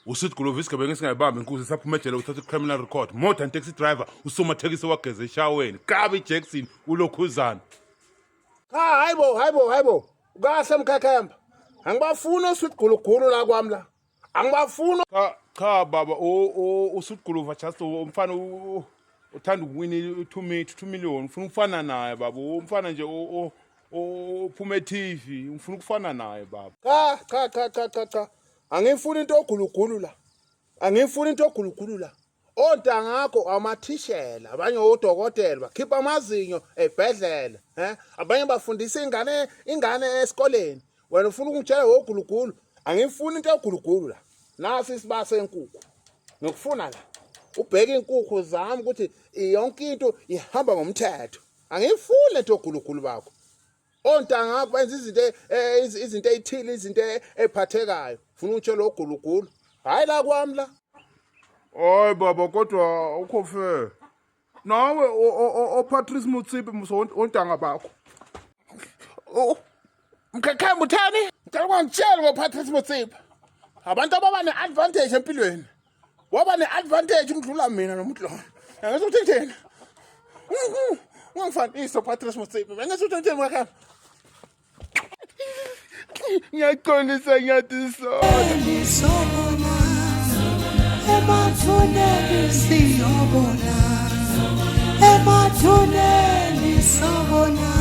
Usithi Guluva isigebengu esingayibambi inkunzi saphuma ejele uthatha i-criminal record. More than taxi driver usomathekisi wageza eshaweni. Kabi Jackson ulokhuzana. Cha hayibo hayibo hayibo. Kahle mkhakhemba. Angibafuni osweet gulugulu la kwami la. Angibafuni. Cha cha baba o usweet Guluva just umfana uthanda ukuwina i-2 2 million ufuna ukufana naye baba umfana nje ophuma e-TV ufuna ukufana naye baba. Cha cha cha cha cha cha. Angifuni into ogulugulu la. Angifuni into ogulugulu la. Ontangakho amathishela, abanye odokotela bakhipha amazinyo ebhedlela, eh? Abanye bafundisa ingane ingane esikoleni. Wena ufuna ukungitshela ngogulugulu? Angifuni into ogulugulu la. Nasi isiba senkukhu. Ngikufuna la. Ubheke inkukhu zami ukuthi yonke into ihamba ngomthetho. Angifuni lento ogulugulu bakho. Ontanga benza izinto izinto ezithile izinto ephathekayo. Ufuna ukutshela ogulugulu. Hayi la kwami la. Hayi baba kodwa ukho fair. Nawe oPatrice Motsepe muso ontanga bakho. Oh. Mkhakhemba uthani? Ngicela ungangitsheli ngoPatrice Motsepe. Abantu ababa ne-advantage empilweni. Waba ne-advantage ukudlula mina nomuntu lona. Angisho ukuthi thina. Ungangifanisi noPatrice Motsepe. Angisho ukuthi thina mkhakhemba. Ngiyaxolisa ngiyatisola. Emathuneni siyobona, emathuneni sobona.